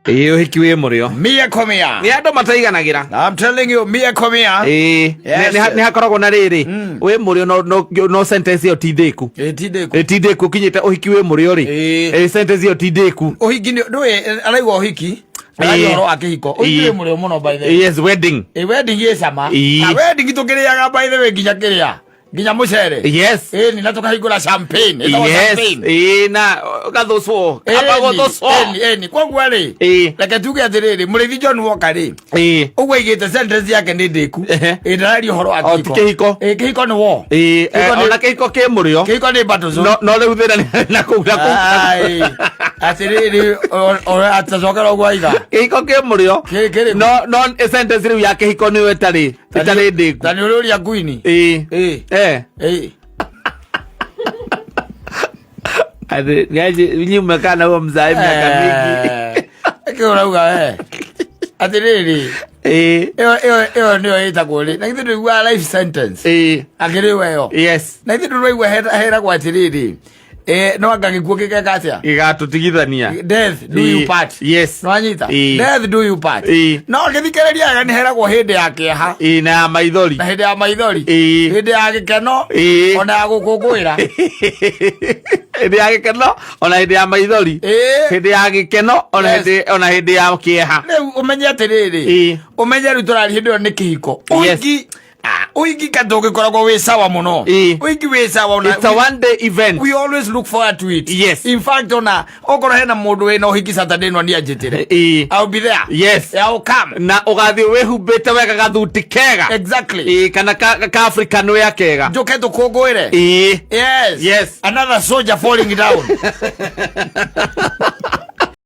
Ĩĩ, ũhiki wĩ mũrĩo. Mia komia. Nĩ andũ mataiganagĩra. I'm telling you, mia komia. Ĩĩ. Yes. Nĩ hakoragwo na rĩrĩ wĩ mũrĩo, no sentence ĩyo ti ndĩku. Ĩ, ti ndĩku. Ĩ, ti ndĩku ũkinyĩte ũhiki wĩ mũrĩo rĩ. Ĩĩ. Ĩ, sentence ĩyo ti ndĩku. Ũhiki nĩ ndũĩ araigua ũhiki. Araigua Ĩĩ. ũhoro wa kĩhiko. Ũhiki Ĩĩ. wĩ mũrĩo mũno by the way. Yes, wedding. Ĩ, wedding ĩ cama. Ĩĩ. Na wedding tũkĩrĩaga by the way nginya kĩrĩa. Nginya mũcere. Yes. Ĩni na tũkahingũra champagne. Ĩtagwo Yes. champagne. Ĩĩ, na gathũcwo. Kaba gũthũcwo. Ĩni, ĩni. Koguo rĩ, Ĩĩ. reke tuge atĩrĩrĩ, mũrĩithi John Walker rĩ, Ĩĩ. ũguo aigĩte sentence yake nĩ ndĩku. Ehe. Ĩ, ndararia ũhoro wa O, ti kĩhiko. Ĩ, kĩhiko nĩ war. Ĩĩ, Kĩhiko nĩ- ona kĩhiko kĩ mũrĩo. Kĩhiko nĩ battle zone. No rĩu thĩna nĩ na kũu na kũu. Ai, atĩrĩrĩ, atacokera ũguo aiga. Kĩhiko kĩ mũrĩo. Kĩrĩkũ? No sentence rĩu ya kĩhiko nĩyo ĩtarĩ ndĩku. Ta nĩ ũrĩũria nguini. Ĩĩ. Ĩĩ. Eh. Ĩĩ. Ati niaje nyinyi mmekaa na huo mzae miaka mingi. Ĩkĩ ũrauga we? Atĩrĩrĩ, Ĩĩ. ĩyo nĩyo ĩtagwo rĩ, na githĩ ndũiguaga life sentence? Ĩĩ. Akĩrĩ we ĩyo. Yes. Na githĩ ndũraigua heragwo atĩrĩrĩ, no anga gĩkuũ gĩgeka atĩa? Gĩgatũtigithania. Death do you Ĩĩ. part. Yes. Nĩwanyita? Ĩĩ. Death do you part. Ĩĩ. No ngĩthikĩrĩria wega nĩ heragwo hĩndĩ ya kĩeha Ĩĩ, na ya maithori. na hĩndĩ ya maithori, Ĩĩ. hĩndĩ ya gĩkeno, Ĩĩ. ona ya gũkũngũĩra. Hĩndĩ ya gĩkeno ona hĩndĩ ya maithori. Ĩĩ. Hĩndĩ ya gĩkeno ona Yes. hĩndĩ ona hĩndĩ ya kĩeha. Rĩu ũmenye atĩrĩrĩ, Ĩĩ. ũmenye rĩu tũraria hĩndĩ ĩyo nĩ kĩhiko. Yes. Ũhiki, ũhiki ka ndũngĩkoragwo wĩ sawa mũno. Ĩĩ. Ũhiki wĩ sawa ona It's a one day event. We always look forward to it. Yes. In fact, ona okorwo hena mũndũ wĩna ũhiki Saturday no niĩ anjĩtĩre. Ĩĩ. I'll be there. Yes. I'll come. Na ũgathiĩ wĩhumbĩte wega gathuti kega. Exactly. Ĩĩ, kana ka African wear kega. Njũke tũkũngũĩre. Ĩĩ. Yes. Yes. Another soldier falling down.